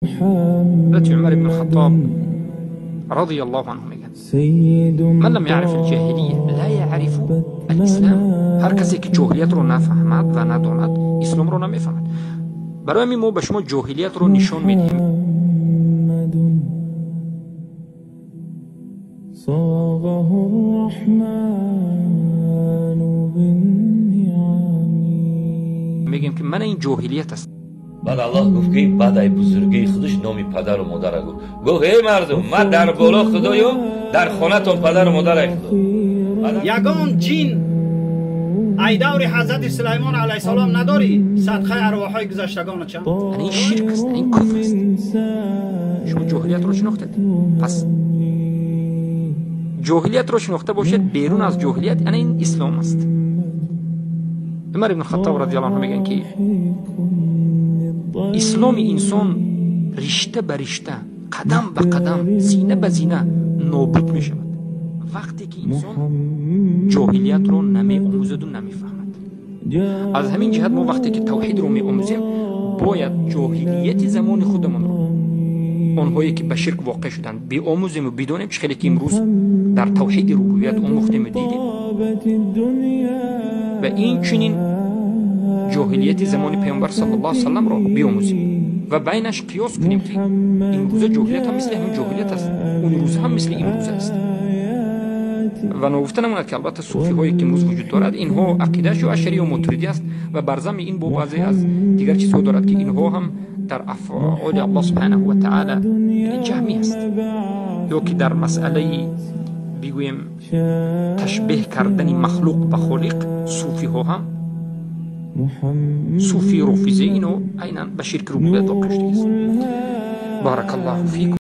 حضرت عمر بن الخطاب رضي الله عنه میگن من لم يعرف الجاهلیه لا يعرف الاسلام. هر کسی که جاهلیت رو نفهمد و نداند اسلام رو نمیفهمد. برای همین ما به شما جاهلیت رو نشون میدیم. میگیم که من این جاهلیت است. بعد الله گفت که بعد ای بزرگی خودش نامی پدر و مادر گفت. گفت ای مردم، من در بالا خدایم، در خانه‌تون پدر و مادر خدا. یگان جین ای دور حضرت سلیمان علیه السلام نداری صدقه ارواح‌های گذشتگان چند؟ این شرک است، این کفر است. شما جاهلیت رو شناختید. پس جاهلیت رو شناخته باشید، بیرون از جاهلیت یعنی این اسلام است. عمر ابن خطاب رضی الله عنه میگن که اسلام انسان رشته به رشته، قدم به قدم، زینه به زینه نابود می شود وقتی که انسان جاهلیت رو نمی آموزد و نمی فهمد. از همین جهت ما وقتی که توحید رو می آموزیم باید جاهلیت زمان خودمان رو، آنهایی که به شرک واقع شدند، بیاموزیم و بدانیم. چه خیلی که امروز در توحید ربوبیت آموختیم و دیدیم و این چنین جاهلیت زمان پیامبر صلی الله علیه و سلم را بیاموزیم و بینش قیاس کنیم که امروز جاهلیت هم مثل همین جاهلیت است، اون روز هم مثل امروز است. و نگفته نماند که البته صوفی هایی که امروز وجود دارد اینها عقیده‌اش اشعری و ماتریدی است و بر ضمن این با بعضی از دیگر چیزها دارد که اینها هم در افعال الله سبحانه و تعالی جهمی است، یا که در مسئله بگوییم تشبیه کردن مخلوق به خالق، صوفی ها هم صوفی رافضه اینو عینا به شرک ربوبیت واقع شده است. بارک الله فیکم.